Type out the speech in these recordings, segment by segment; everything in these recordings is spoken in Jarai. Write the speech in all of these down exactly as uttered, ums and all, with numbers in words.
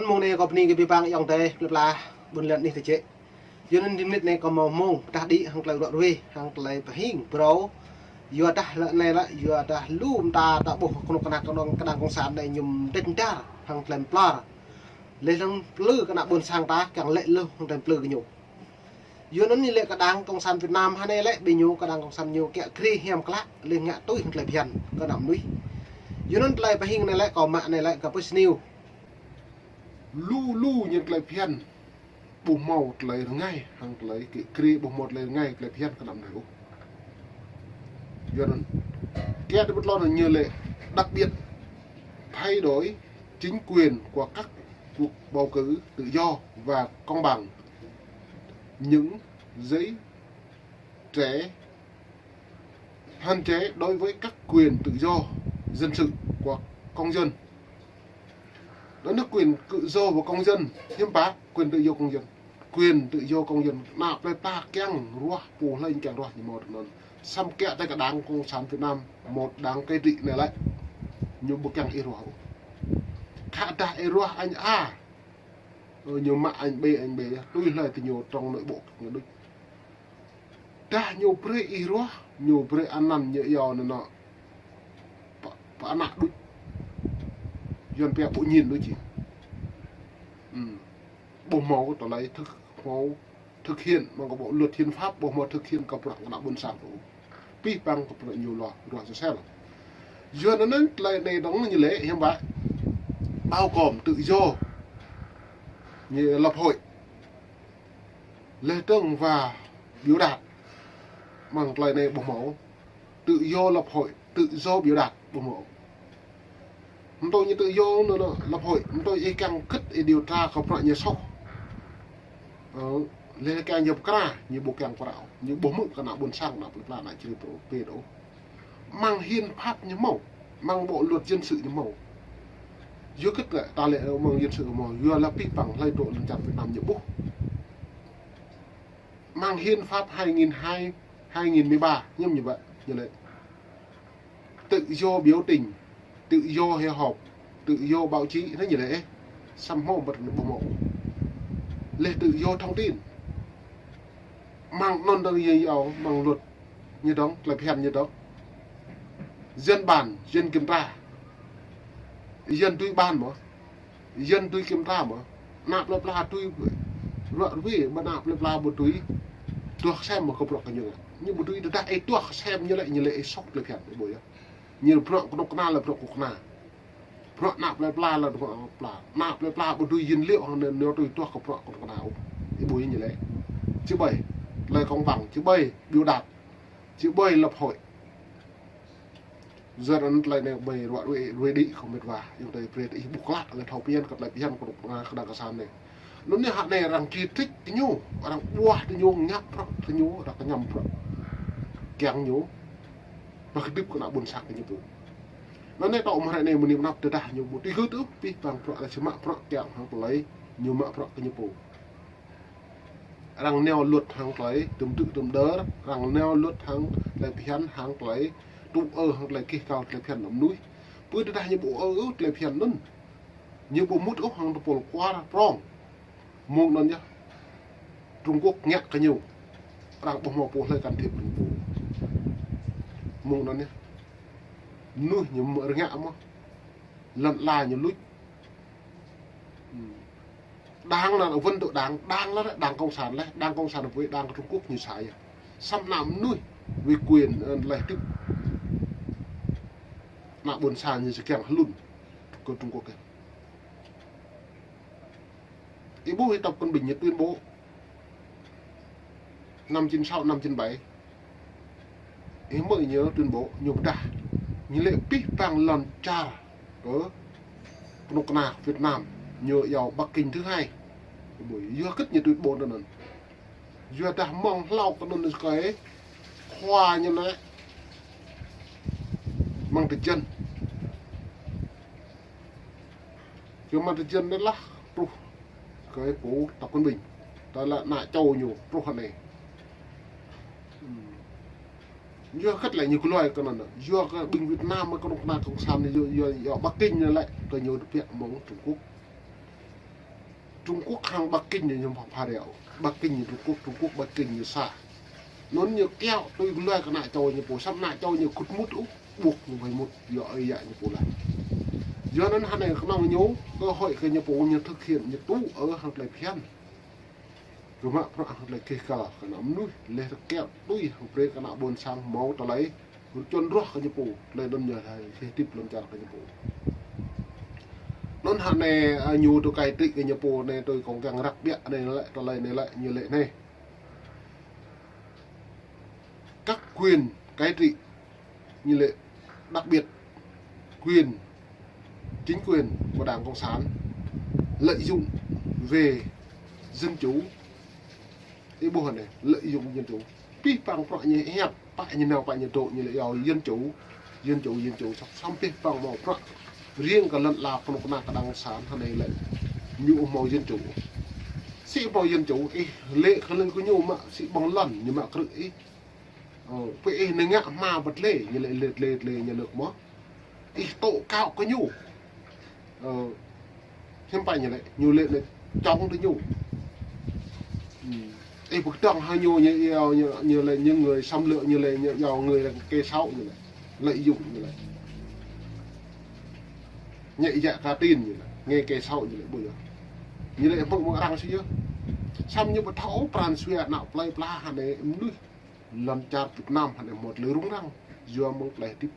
Mông anai kâo bơni kơ abih bang ayŏng adơi plơi pla ƀôn lan anih tơčĕ. Yua anŭn rĭm mơnit anai kâo hmâo mông pơdah đĭ hăng tơlơi ruă ruê, hăng tơlơi pơhing phrâo. Yua dah lĕ anai lĕ, yua dah lu mơta ta ƀuh kơnuk kơna kơnong kơnang kông sản anai ñu mơdĕč mơdar hăng tơlơi pơplor. Laih dơ̆ng plư kơ ană ƀôn sang ta kiăng lĕ lu hăng tơlơi plư kơ ñu. Yua anŭn ñu lĕ kơ đảng cộng sản Việt Nam hơnai lĕ ƀing ñu kơ đảng cộng sản ñu kiăng krê hiam klă laih ngă tui hăng tơlơi phiăn kơ ană mơnuih. Yua anŭn tơlơi pơhing anai lĕ kâo mă anai lĕ kơ pơsniu. Lu lu ñu tơlơi phiăn ƀu hmâo tơlơi rơngai hăng tơlơi kiăng krê, ƀu hmâo tơlơi rơngai tơlơi phiăn kơ ană mơnuih ôh. Yua anŭn kiăng tơlơi pơplor anŭn ñu lĕ đặc biệt thay đổi chính quyền của các cuộc bầu cử tự do và công bằng. Những giới trẻ, hạn chế đối với các quyền tự do dân sự của công dân. Đó là quyền tự do của công dân, hiến pháp, quyền tự do công dân. Quyền tự do công dân, ană plơi pla kiăng ruah, pô hlơi kiăng ruah ñu hmâo tơnăn. Samơ̆ kiăng tơlơi kơ đảng cộng sản Việt Nam, một đảng cai trị anai lĕ, ñu ƀu kiăng ih ruah. Khă dah ih ruah anh A, ơ, ñu mă anh B, anh B, tui hlơi tơ ñu trong nội bộ ñu đôč. Dah ñu brơi ih ruah, ñu brơi anăn ñu iâu anŭn nŏ pơ, pơ ană đôč. Yuan pia ƀu ñin đôč či. Ừm. Ƀu hmâo tơlơi thực, hmâo thực hiện, mơ̆ng kơ bộ luật hiến pháp, ƀu hmâo thực hiện kơ bruă kơ ană ƀôn sang tơ. Abih bang kơ bruă ñu lŏ ruah sơsel. Yua anŭn tơlơi anai dơ̆ng ñu lĕ hiam ƀă bao gồm tự do, như lập hội, laih dơ̆ng và biểu đạt. Mơ̆ng tơlơi anai ƀu hmâo. Tự do lập hội, tự do biểu đạt ƀu hmâo. Mơ̆ tui ñu tự do anŭn nŏ, lập hội, mơ̆ tui ih kiăng kĭt ih điều tra kơ bruă ñu soh. Ơ, laih kiăng ñu pơkra, ñu ƀu kiăng pơkra. Ñu ƀu hmư̆ kơ ană ƀôn sang, ană plơi pla, ană čư̆ rơpê đôč. Mơ̆ng hiến pháp ñu hmâo, mơ̆ng bộ luật dân sự ñu hmâo. Yua kơ ta lĕ mơ̆ng dân sự hmâo, yua lĕ abih bang hlơi dŏ lŏn čar Việt Nam ñu ƀuh. Mơ̆ng hiến pháp hai nghìn hai, hai nghìn mười ba, hiam ñu ƀă, ñu lĕ tự do biểu tình, tự do hội họp, tự do báo chí, anŭn ñu lĕ, ơ, samơ̆ hmâo ƀă anŭn ƀu hmâo. Laih tự do thông tin. Mơ̆ng anŭn dơ̆ng yơh yơh, mơ̆ng luật ñu dơ̆ng, tơlơi phiăn ñu dơ̆ng. Dân bàn, dân kiểm tra. Dân tui bàn mơ̆. Dân tui kiểm tra mơ̆. Ană plơi pla tui ruă ruê, ƀă ană plơi pla ƀu tui tuah sem mơ̆ kơ bruă kơ ñu. Ñu ƀu tui tơdah ih tuah sem ñu lĕ, ñu lĕ ih soh tơlơi phiăn, ih ƀuh yơh. Ñu bruă kơnuk kơna lĕ bruă kơnuk kơna. Bruă ană plơi pla lĕ bruă ană plơi pla. Ană plơi pla ƀu tui yin liu hăng anŭn ñu tui tuah kơ bruă kơnuk kơna ôh. Ih ƀuh ñu lĕ. Či ƀơi tơlơi công bằng, či ƀơi biểu đạt, či ƀơi lập hội. Yua anŭn tơlơi anai ƀơi ruă ruê, ruê đĭ kơ mĕt wa. Yua tơlơi brơi ih ƀuh klă, lĕ thâo phiăn kơ tơlơi phiăn kơ ană kơnang kơsan anai. Anŭn anai hă anai arăng chỉ trích tơ ñu, arăng ƀuah tơ ñu, ngă bruă tơ ñu, arăng kơñăm bruă kiăng ñu. Ƀă kơdip kơ ană ƀôn sang kơ ñu pô. Anŭn anai tŏ mơ̆ hrơi anai mơ̆ng anăp tơdah ñu ƀu tui hơget ôh, abih bang bruă lĕ či mă bruă kiăng hăng tơlơi ñu mă bruă kơ ñu pô. Arăng nao luật hăng tơlơi tơm tŭ tơm đơr, arăng nao luật hăng tơlơi phiăn hăng tơlơi tŭ ơ hăng tơlơi kih kal tơlơi phiăn ană mơnuih. Pơ tơdah ñu ƀu ơ ôh tơlơi phiăn anŭn. Ñu ƀu mŭt ôh hăng tơpul kuar prong. Mơ̆ng anŭn yơh. Trung Quốc ngă kơ ñu. Arăng ƀu hmâo pô hlơi can thiệp Trung Quốc. Mơ̆ng anŭn yơh. Mơnuih ñu mơ̆ rơngă mơ̆. Lŏn ala ñu luč. Ừm. Đảng là vẫn tụ đảng, đảng là đảng cộng sản lĕ, đảng cộng sản với đảng Trung Quốc ñu sa yơh. Samơ̆ ană mơnuih vì quyền, ơ, lĕ tip. Ană ƀôn sang ñu či kiăng hlŭn kơ Trung Quốc kơ. Ih ƀuh ih Tập Cận Bình ñu tuyên bố năm chín sáu, năm chín bảy. Ih hmư̆ ñu tuyên bố, ñu pơdah. Ñu lĕ abih bang lŏn čar kơ kơnuk kơna Việt Nam, ñu iâu Bắc Kinh thứ hai. Ih ƀuh, yua hơget ñu tuyên bố anŭn. Yua dah mơ̆ng hlâo kơ anŭn kơ khua ñu lĕ Măng Tơ Jăn. Yua Măng Tơ Jăn anai lah truh kơ pô Tập Cận Bình. Tơdah lĕ ană čô ñu truh anai. Ừm. Yua hơget lĕ ñu kơluai kơ anŭn. Yua kơ ƀing Việt Nam mơ̆ kơnuk kơna cộng sản yua, yua, yua Bắc Kinh anai lĕ kơ ñu tơbiă mơ̆ng Trung Quốc. Trung Quốc hăng Bắc Kinh ñu, ñu pha reo. Bắc Kinh ñu Trung Quốc, Trung Quốc Bắc Kinh ñu sa. Anŭn ñu kiaŏ tui glai kơ ană čô ñu pô, samơ̆ ană čô ñu kŭt mŭt ôh, ƀuh ñu ƀai mŭt, yua ơi yă ñu pô lah. Yua anŭn hơnai kơnơ̆ng ñu, cơ hội kơ ñu pô ñu thực hiện ñu tŭ ơ hăng tơlơi phiăn. Kơ mă prăk hăng tơlơi keh kal kơ ană mơnuih, leh rơkĕ tui hăng brơi kơ ană ƀôn sang hmâo tơlơi, čuăn ruah kơ ñu pô, tơlơi anŭn ñu hai, hơdip lŏn čar kơ ñu pô. Anŭn hơnai, a, ñu tui cai trị kơ ñu pô anai tui kông kiăng răk ƀiă anai lĕ, tơlơi anai lĕ, ñu lĕ anai. Các quyền cai trị, ñu lĕ, đặc biệt quyền, chính quyền của Đảng Cộng sản lợi dụng về dân chủ. Ih ƀuh anai, lợi dụng dân chủ. Pih păng prăk ñu hiăp, pă ñu nao, pă ñu dŏ, ñu lĕ yua dân chủ, dân chủ, dân chủ, samơ̆ pih păng hmâo prăk. Riêng kơ lŏn ala kơnuk kơna kơ Đảng Cộng sản hơnai lĕ ñu hmâo dân chủ. Sĭ hmâo dân chủ, ih lĕ kơ lĕ kơ ñu mă sĭ ƀơ̆ng lŏn, ñu mă krư̆ ih. Ơ, pơ ih nao ngă hma ƀơi tơlơi, ñu lĕ lĕ tơlơi, tơlơi ñu lĕ mơ̆. Ih tŏ kiaŏ kơ ñu. Ơ, hiư̆m pă ñu lĕ, ñu lĕ lĕ čŏng tơ ñu. Ih pơkơdơ̆ng hăng ñu, ñu, ñu, ñu, ñu lĕ những người xâm lược, ñu lĕ ñu, ñu người là kẻ xấu ñu lĕ. Lợi dụng ñu lĕ. Nhẹ dạ cả tin ñu lĕ, nghe kẻ xấu ñu lĕ, ƀuh yơh. Ñu lĕ hmư̆ mơ̆ng arăng sĭ yơh. Samơ̆ ñu ƀu thâo pran jua ană plơi pla hơnai mơnuih. Lŏn čar Việt Nam hơnai hmâo tơlơi rŭng răng, yua mơ̆ng tơlơi hơdip,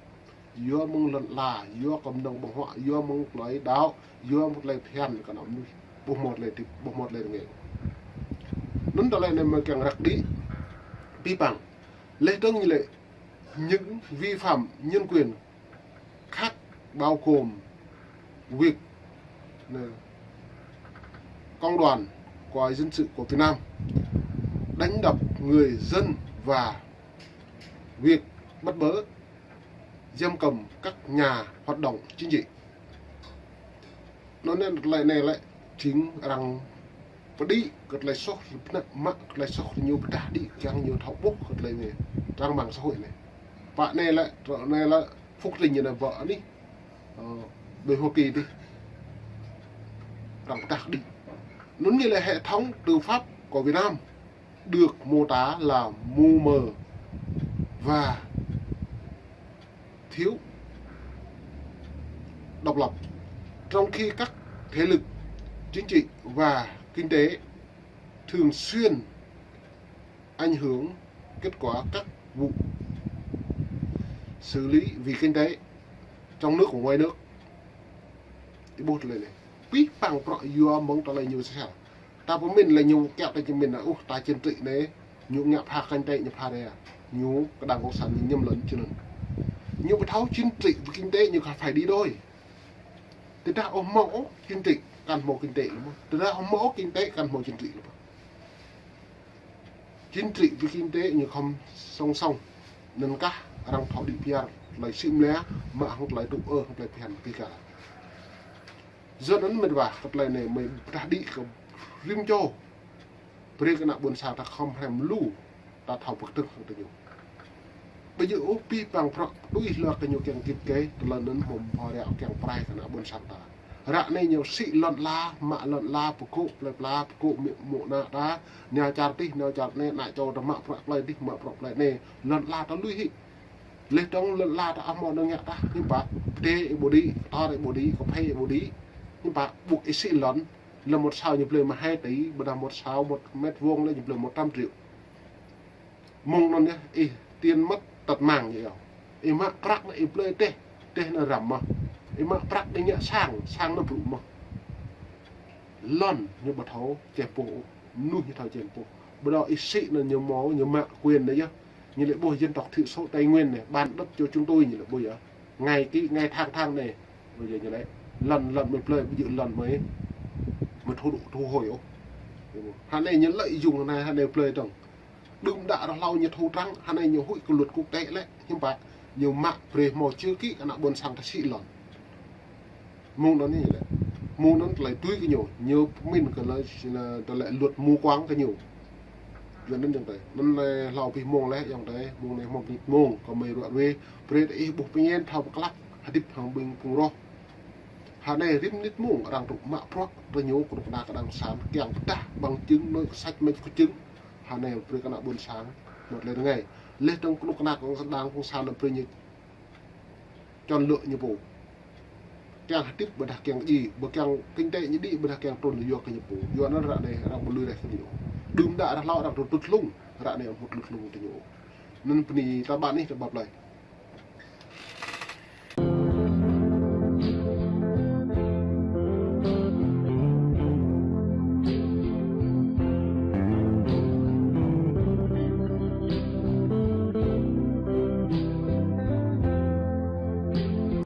yua mơ̆ng lŏn ala, yua kơ mơnơ̆ng ƀơ̆ng huă, yua mơ̆ng tơlơi đaŏ, yua mơ̆ng tơlơi phiăn kơ ană mơnuih, ƀu hmâo tơlơi hơdip, ƀu hmâo tơlơi rơngai. Anŭn tơlơi anai mơ̆ kiăng răk đĭ, pih păng. Leh dơ̆ng ñu lĕ những vi phạm nhân quyền khác bao gồm việc, nè, công đoàn của dân sự của Việt Nam đánh đập người dân và việc bắt bớ, giam cầm các nhà hoạt động chính trị. Anŭn anai tơlơi anai lĕ jing arăng pơđĭ kơ tơlơi soh, pơnă mă kơ tơlơi soh ñu pơdah đĭ kiăng ñu thâo ƀuh kơ tơlơi anai. Trang mạng xã hội anai. Pă anai lĕ, trŏ anai lĕ, Phúc Trình ñu anai ƀă anih, ơ, ƀơi Hoa Kỳ dih. Arăng pơdah đĭ. Anŭn ñu lĕ hệ thống tư pháp của Việt Nam được mô tả là mù mờ và thiếu độc lập, trong khi các thế lực chính trị và kinh tế thường xuyên ảnh hưởng kết quả các vụ xử lý vì kinh tế trong nước và ngoài nước. Ih ƀuh tơlơi anai. Pih păng prăk yua mơ̆ng tơlơi ñu sel. Ta pơmĭn lĕ ñu kiaŏ tơ čơmĭn anai, ơ, ta chính trị anai, ñu ngă pha kinh tế ñu pha ră. Ñu kơ Đảng Cộng sản ñu ñăm lŏn čơnŭn. Ñu ƀu thâo chính trị với kinh tế ñu kơ phải đi đôi. Tơdah ƀu hmâo chính trị, kăn hmâo kinh tế lĕ mơ̆. Tơdah ƀu hmâo kinh tế, kăn hmâo chính trị lĕ mơ̆. Chính trị với kinh tế ñu khŏm song song. Anŭn kah arăng thâo đĭ piar, tơlơi sĭ mlĕ, mă hăng tơlơi tŭ ơ, hăng tơlơi phiăn kơ kah. Yua anŭn mĕt wa, kơ tơlơi anai mơi pơdah đĭ kơ rĭm čô. Brơi kơ ană ƀôn sang ta khŏm hrăm lu, ta thâo pơkơdơ̆ng hăng tơ ñu. Ƀu djơ̆ ôh pih păng prăk tui hloa kơ ñu kiăng kĭt kĕ, tơlơi anŭn hmâo pha ră kiăng prai kơ ană ƀôn sang ta. Ră anai ñu sĭ lŏn ala, mă lŏn ala, pơkŏ plơi pla, pơkŏ mĕ mŏ ană ta, nao čar dih, nao čar anai, ană čô ta mă prăk plơi dih, mă prăk plơi anai, lŏn ala ta lui hĭ. Leh dơ̆ng lŏn ala ta ƀu hmâo nao ngă tah, hiư̆m pă, pơtê ih ƀu đĭ, kơtor ih ƀu đĭ, kơphê ih ƀu đĭ, hiư̆m pă, ƀuh ih sĭ lŏn, lŏn một sào ñu blơi mă hai tỷ, ƀôdah một sào một mét vuông lĕ ñu blơi một trăm triệu. Mơ̆ng anŭn yơh, ih tiền mất tật mang yơh. Ih mă prăk anai ih blơi teh, teh anai răm mơ̆. Ih mă prăk ih ngă sang, sang anai brŭ mơ̆. Lŏn ñu ƀu thâo čem pô, mơnuih ñu thâo čem pô. Ƀôdah ih sĭ anŭn ñu hmâo, ñu mă quyền anai yơh. Ñu lĕ ƀuh dân tộc thiểu số Tây Nguyên anai, bán đất cho chúng tôi ñu lĕ ƀuh yơh. Ngày ký, ngày tháng tháng anai. Ƀuh yơh ñu lĕ. Lŏn, lŏn mơi blơi, ƀu djơ̆ lŏn mơi, mơi thu, thu hồi ôh. Hơnai ñu lợi dụng hơnai, hơnai blơi dơ̆ng. Đưm đă rơhlâo ñu thu trắng, hơnai ñu huĭ kơ luật quốc tế lĕ, hiư̆m pă, ñu mă brơi hmâo chữ ký kơ ană ƀôn sang ta sĭ lŏn. Mơ̆ng anŭn ñu lĕ. Mơ̆ng anŭn tơlơi tui kơ ñu, ñu pơmĭn kơ lĕ, tơlơi luật mù quáng kơ ñu. Yua anŭn yơh tơlơi. Anŭn lĕ hlâo pih mơ̆ng lĕ, yơh tơlơi, mơ̆ng anai hmâo pih mơ̆ng, kơ mơi ruă ruê, brơi tơ ih ƀuh pơñen thâo pơklăk, hơdip hăng ƀing phung roh. Hơnai rĭm mơnit mông arăng tŭ mă bruă tơ ñu kơnuk kơna kơ đảng cộng sản kiăng pơdah bằng chứng, nói sách mách có chứng. Hơnai brơi kơ ană ƀôn sang một lần ngay. Leh dơ̆ng kơnuk kơna kơ đảng cộng sản brơi ñu chọn lựa ñu pô. Kiăng hơdip ƀôdah kiăng djai, ƀôdah kiăng kinh tế ñu djai, ƀôdah kiăng trŭn yua kơ ñu pô. Yua anŭn ră anai arăng ƀu lui reh kơ ñu. Đưm đă ră hlâo arăng tŭ tŭt hlung, ră anai ƀu tŭt hlung tơ ñu. Anŭn bơni ta ƀă anih ta ƀă plơi.